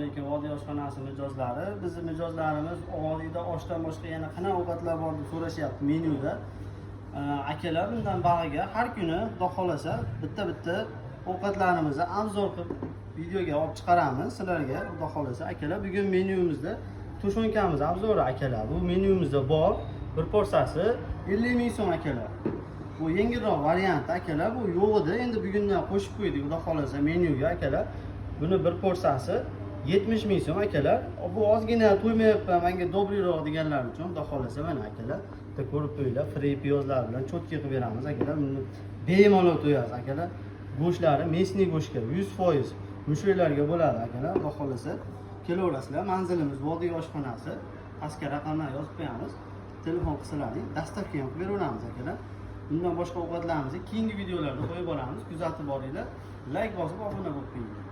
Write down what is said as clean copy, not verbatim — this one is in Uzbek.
Alaykum, Vodiy oshxonasi mijozlari. Bizni mijozlarimiz Vodiyda oshdan boshqa yana qanaqa ovqatlar bor deb so'rashyapti menyuda. Akalar, bundan bag'iga har kuni, Xudo xohlasa, bitta-bitta ovqatlarimizni обзор qilib videoga olib chiqaramiz sizlarga, Xudo xohlasa. Akalar, bugun menyumizda тушёнка miz обзор i, akalar. Bu menyumizda bor. Bir porsiyasi 50 ming so'm, akalar. Bu yengilroq variant, akalar, bu yo'q edi. Endi bugundan qo'shib qo'ydik, Xudo xohlasa, menyuga, akalar. Buni bir porsiyasi 70 ming so'm, akalar. Bu ozgina to'ymayapman, menga добрый roq deganlar uchun, Xudo xohlasa, mana, akalar, bitta ko'rib qo'yinglar, fri piyozlar bilan чётко qilib beramiz, akalar. Buni bemalol to'yasiz, akalar. Go'shtlari мясной go'shtga 100% mushaklarga bo'ladi, akalar. Xudo xohlasa, kelaverasizlar. Manzilimiz Vodiy oshxonasi. Pastga raqamlar yozib qo'yamiz. Telefon qilsalaring, доставка ham qilib beraveramiz, akalar. Bundan boshqa ovqatlarimizni keyingi videolarda qo'yib boramiz. Kuzatib boringlar. Layk bosib obuna bo'lib qo'yinglar.